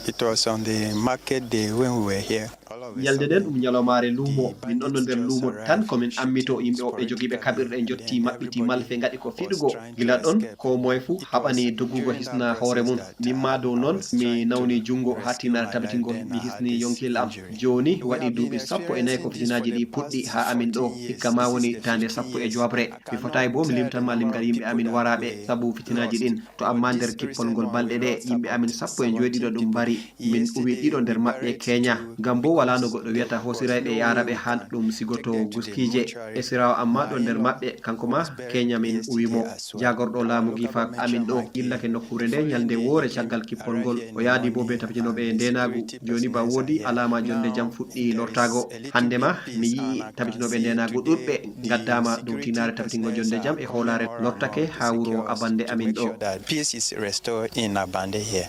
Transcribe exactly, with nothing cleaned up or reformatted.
It was on the market day when we were here. Ñalnde nden ɗum ñalawmaare luumo, min ɗonno nder luumo tan ko min ammito yimɓe woɓɓe jogiiɓe kaɓirɗe njotti maɓɓiti malfe ngaɗi ko fiɗugo. Gila ɗon ko moye fuu haɓani doggugo hisna hoore mum. Min ma dow noon mi nawni junngo haa tiinaare tabitingol mi hisni yonkiyel am. Jooni waɗi duuɓi sappo e nayi ko fitinaaji ɗi puɗɗi haa amin ɗo, hikka ma woni daande sappo e jowaɓre. Mi fotaay boo mi limtanma limgal yimɓe amin waraaɓe sabu fitinaaji ɗin. To ammaa nder kippol ngol balɗe ɗe, yimɓe amin sappo e njoyɗiɗo ɗum mbari. Min uwi ɗiɗo nder maɓɓe keenya. Ngam boo walaa no goɗɗo wi'ata hoosirayɓe yaaraɓe haa ɗum sigoto guskiije. Esiraawo ammaa ɗo nder maɓɓe, kanko ma keenya min uwi mo. Jaagorɗo laamu gifa amin ɗo yillake nokkuure nde ñalnde woore caggal kippol ngol. O yaadi boo bee tabitinooɓe ndeenaagu. Jooni ba woodi alaama jonnde jam fuɗɗi lortaago. Hannde ma mi yi'i tabitinooɓe ndeenaagu ɗuuɗɓe ngaddaama dow tiinaare tabitingol jonnde jam e hoolaare lortake haa wuro Abande amin ɗo. Peace is restored in Abande here.